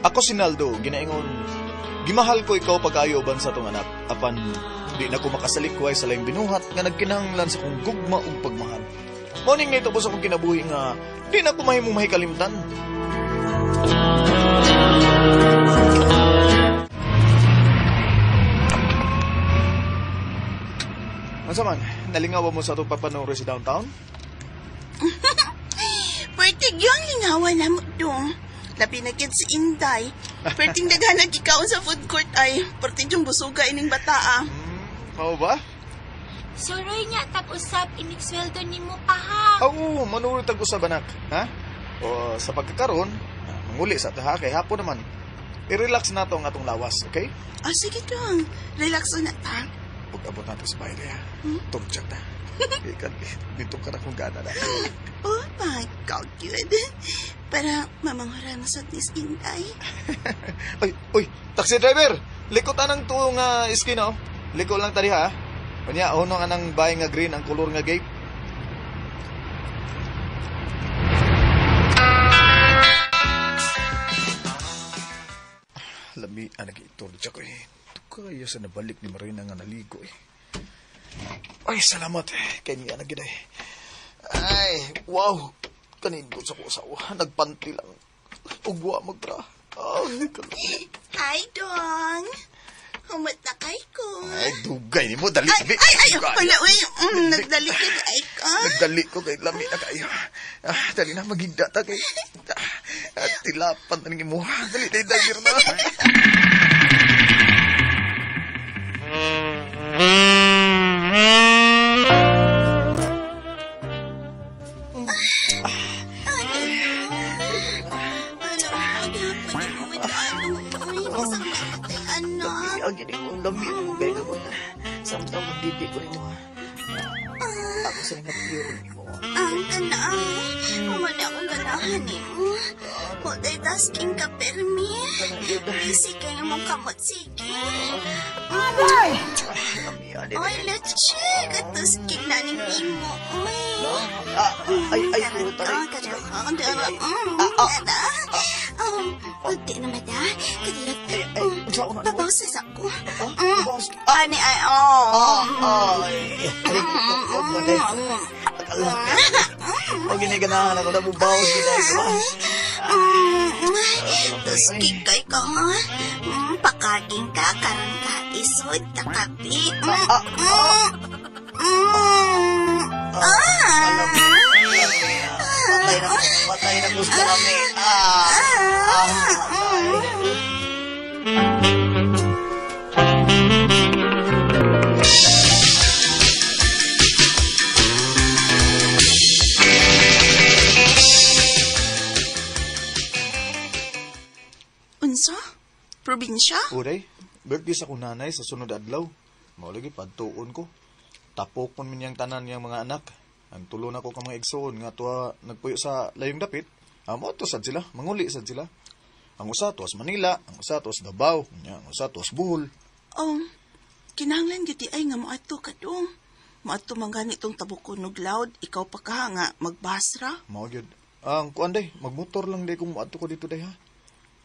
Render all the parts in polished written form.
Ako si Naldo, ginaingon, gimahal ko ikaw pag-ayo uban sa atong anak, apan di na ko makasalikway sa laing binuhat nga nagkinahanglan sa kong gugma ug pagmahal. Morning na ito po sa kong kinabuhi nga di na ko mahimong mahikalimtan. Unsa man, nalingaw mo sa atong papanuri sa downtown? Pertig yung lingawan na mo dong. Labi na gid si Inday. Perting daghan ikaw sa food court ay. Perting yung busuga ining bataa. Mao ba? Suroy niya tag-usap inig sweldo nimo paha. Oo, manuri tag usab anak, ha? O sa pagkakaron, manguli sa taha kay hapon naman. I-relax na to ang atong lawas, okay? Ah, sige dong. Relax na ta. Pag-abot nato sa bahay kaya, turjak na. Ikan, dito ka na kung gana na. Oh my God, good. Para mamanghuran sa nis Inday. Ay, uy, taxi driver! Likot anang tuo nga iskina, oh. Liko lang tadi ha. Unya, ono nga nang bahay nga green ang kolor nga gate. Lami, nag-iturja ko eh. Tukaya sa nabalik ni Marina nga naligo eh. Ay, salamat. Kaya niya na gid eh. Ay, wow. Kanindot sa ko asawa. Nagpanti lang. Ugwa magbra. Ay, kalami. Hi, dong. Humot na kay ko. Ay, dugay ni mo. Dali, Ay, dali. ay, ay, Dugay. wala, uy. Nagdali ka ay ka. Nagdali ko kay lami na kayo. Ah, dali na, maghigda ta kay. Tilapan na ning imuha. Dali, dali, dali na. Ano, maghapon mo uy. Basta mamatay, ano. Ang gini ko, lami mo kay ko. Samtang magdidi ko nimo. Ako sa nga pure nimo. Ang kana, wala akong ganahan nimo. Multitasking ka, permi. Busy kayo mong kamot, sige. Lami ani. Oy, let's check. Atusking na ning imo, uy. Ah, ay, ay, puta. Pagdi na mada, kadiyot. Ay, ay, unsa ko na? Pabawsas ako. Bawas. Ani ay, oh. Ay, ay, ay, O giniganahan ako na bubawas ginagawa. Tuskig kay ka, ha? Pakaging ka, karon ka, isod, takapi. Patay na, patay na gusto kami. Ah, ah, Unsa? Probinsya? Uray, birthday sa kong nanay sa sunod adlaw. Mao lagi padtuon ko. Tapokon min niyang tanan niyang mga anak. Ang tulo na ko ka mga igsoon nga tuwa nagpuyo sa layong dapit. Amo to sad sila, manguli sad sila. Ang usa tuwas Manila, ang usa tuwas Davao, unya ang usa tuwas Bohol. Oh, kinahanglan gyud di ay nga moadto ka dong. Moadto man gani tong tabukon og loud, ikaw pa ka nga magbasra. Mao gyud. Ang kuan day, magmotor lang day kung moadto ko dito day ha.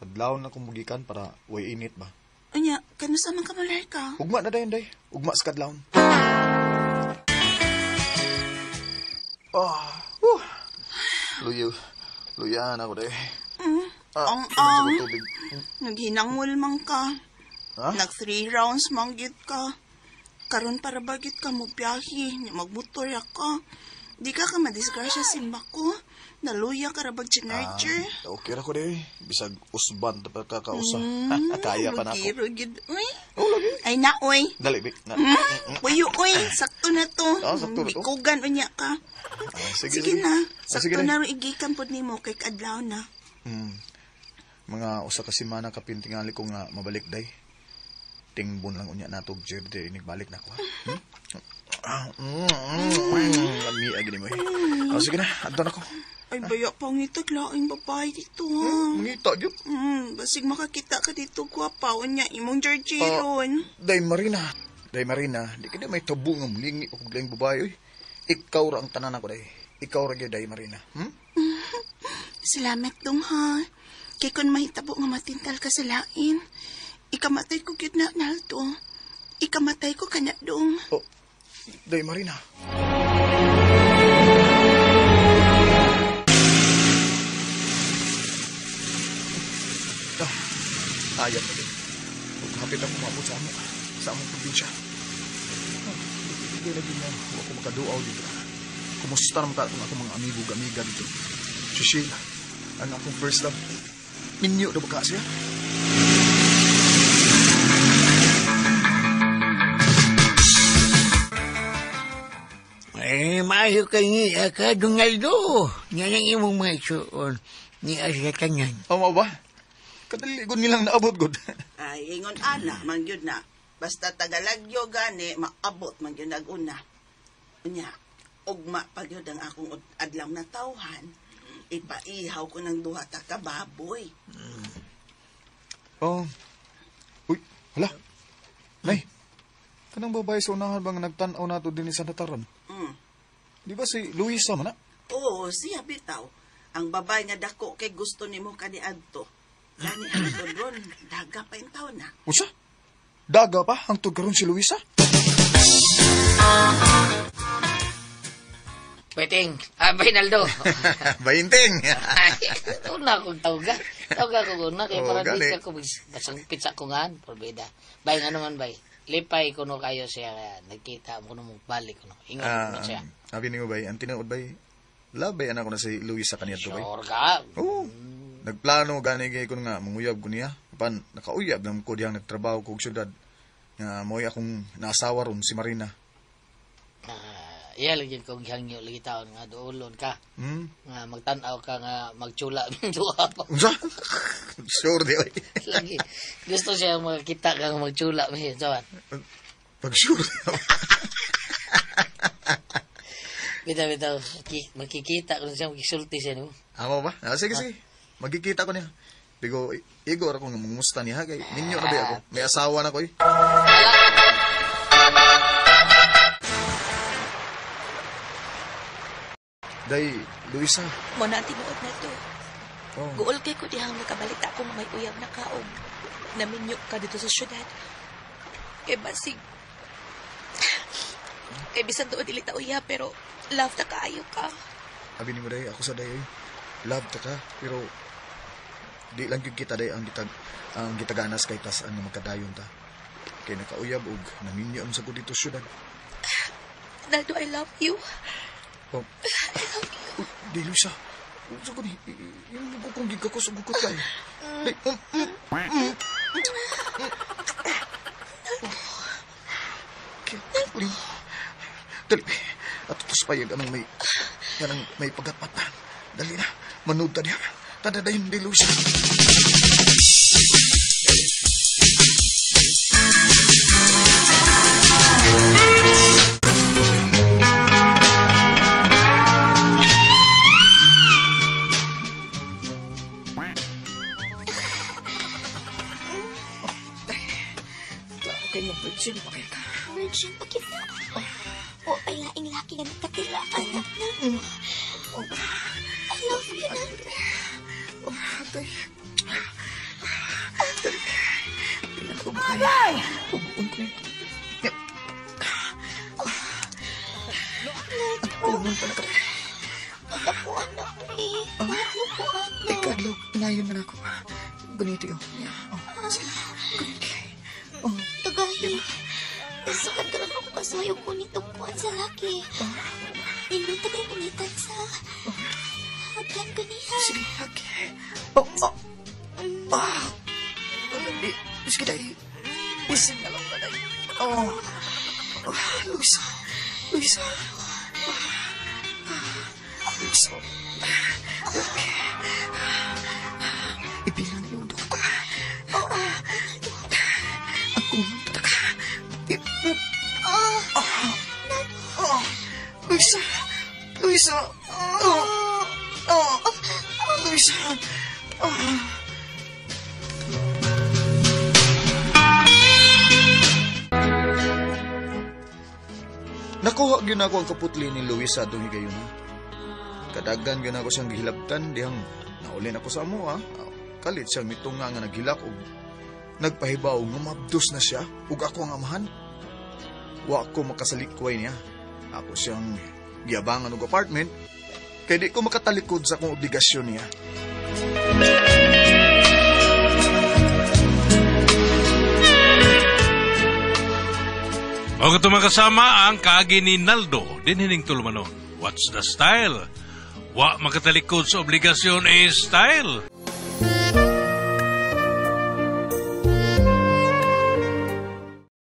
Adlaw na kong mugikan para way init ba. Unya, kanusa man ka malar ka? Ugma na dayon day. Ugma sa kadlawon. Ah, uh. Luyo. Luyahan ako day. Ah, Ang inom sa ang. kong tubig. Naghinangol man ka. Ha? Nag 3 rounds man gyud ka. Karon para ba gyud ka mo biyahe, nya magmotor ka. Di ka ka madisgrasya simba ko. Naluya ka ra bag nurture. Ah, okay ra ko day. Bisag usban ta pa kakausa. Kaya pa na ako. Lugiro gyud uy. Oh, lagi. Ay na oy. Dali, bi. Na. Puyo oy, sakto na to. Ah, sakto na to. Bikugan unya ka. Ah, sige, Sige, na. Ah, Sakto sige na ro igikan pod nimo kay kadlaw na. Mga usa ka semana kapin tingali ko nga mabalik day. Tingbon lang unya nato og Jerry inigbalik na ko. Ha? Hmm? Ah, lami agi nimo eh. Ah, sige na, adto na ko. Ay baya pangitag laing babae dito ha. Mangita gyud. Basig makakita ka dito gwapa unya imong Georgie ron. Day Marina. Day Marina, di ka na may tabo nga mulingi og laing babae oy. Ikaw ra ang tanan ako day. Ikaw ra gyud Day Marina. Salamat dong ha. Kay kung mahitabo nga matintal ka sa lain, ikamatay ko gyud na, Naldo. Ikamatay ko kanya dong. Oh, Day Marina. Ah, ayat na din. Hapit ako maabot sa amo. Sa among probinsya. Hindi lagi na ako makaduaw dito. Kumusta naman ka akong mga amigo amiga dito. Si Sheila, ang akong first love. Minyo na ba ka siya? Eh, maayo kay ni ka, Donaldo. Yan ang imong mga isuon. Ni Asya Tanyan. Oh, mao ba? Kadali ko nilang naabot, god. Ay, ingon ana, man gyud na. Basta tagalagyo gani, maabot man gyud nag-una. Unya, ugma pa gyud ang akong adlaw na tawhan. Ipaihaw ko ng duha ta ka baboy. Oh. Uy, hala. Nay. Kanang babae sa unahan bang nagtan-aw nato din sa nataran? Mm. Di ba si Luisa man na? Oo, siya bitaw. Ang babae nga dako kay gusto nimo kaniadto. Gani ang ron, daga pa yung taon na. Usa? Daga pa hangtod karon si Luisa? Peting, Bainaldo. Bainting. Ay, una akong tawga. Tawga ko una. Kaya Oo, para di gali. ka ko masangpit sa kungan. Porbida. Bay, nga naman, bay. Lipay ko no kayo siya. Kaya nagkita mo no balik ko no. Ingon ko no siya. Abi nimo bay, ang tinuod bay. Love bay anak ko na si Luisa kaniadto bay. Sure ka. Oo. Nagplano gani kay ko nga manguyab ko niya. Pan nakauyab na ko diyang nagtrabaho ko og syudad. Nga mo'y akong naasawa ron si Marina. Iya lagi kong hangyo lagi taon nga duolon ka. Hmm. Nga magtan-aw ka nga magtsula duha pa. Unsa? Sure di oy. Lagi. Gusto siya makakita ka nga magtsula. May sawan. Pag sure. Bitaw bitaw makikita ko siya makisulti siya nimo. Amo ba? Ah, sige sige. Magkikita ko niya. Bigo igor ako nga mangumusta niya kay minyo na ba ako. May asawa na ko eh. Day, Luisa. Mo na ang tinuod na to. Oh. Guol kay ko dihang nakabalita ko may uyab na kaog. Naminyo ka dito sa syudad. Kay basig. Kay bisan doon dili ta uyab pero love ta kaayo ka. Abi nimo day, ako sa day oy. Love ta ka pero di lang gyud kita day ang ang gitaganas kay tas ang magkadayon ta. Kay nakauyab og naminyo ang sa ko dito syudad. Naldo, I love you. Oh. I love you. Uy, di Luisa. Unsa ko ni? Yung ko kong gigakos og gukot kay. Day, Dali. Dali. At tos payag anang may pagatpat pa. Dali na. Manood ta niya. Tada dayon di Luisa. Okay, mo virgin pa kay ka. Virgin pa kita. O ay laing laki nga nakatila. Anak na. I love you, Naldo. Oh, atay. Dali. Pilan ko ba kaya? Tubuon ko yun. Ang kunon pa na ka. Nagapuan na ko eh. Nagapuan na. Teka, adlaw. Inayon man ako. Ganito yun. Oh, sige. Ganito. Oh, Tagahi. Sukad ka lang ako kasoy og kunit og puan sa laki. Nindot kay unitan sa. Hagyan ko niya. Sige, okay. Oh, oh. Ah. Dali. Sige, dali. Ising na lang ba, dali. Oh. Oh, Luisa. Luisa. Luisa. Ibilang yung dok. Ang kunong taka. Oh. Luisa. Luisa. Oh. Oh. Luisa. Oh. Nakuha gyud nako ang kaputli ni Luisa atong higayuna. Kadagan gyud nako siyang gihilabtan dihang naulin ako sa amo ha. Kalit siyang mitunga nga naghilak og nagpahibaw nga mabdos na siya ug ako ang amahan. Wa ko makasalikway niya. Ako siyang giabangan og apartment kay di ko makatalikod sa akong obligasyon niya. O katong makasama ang kaagi ni Naldo, din hining tulumanon. What's the style? Wa makatalikod sa obligasyon is style.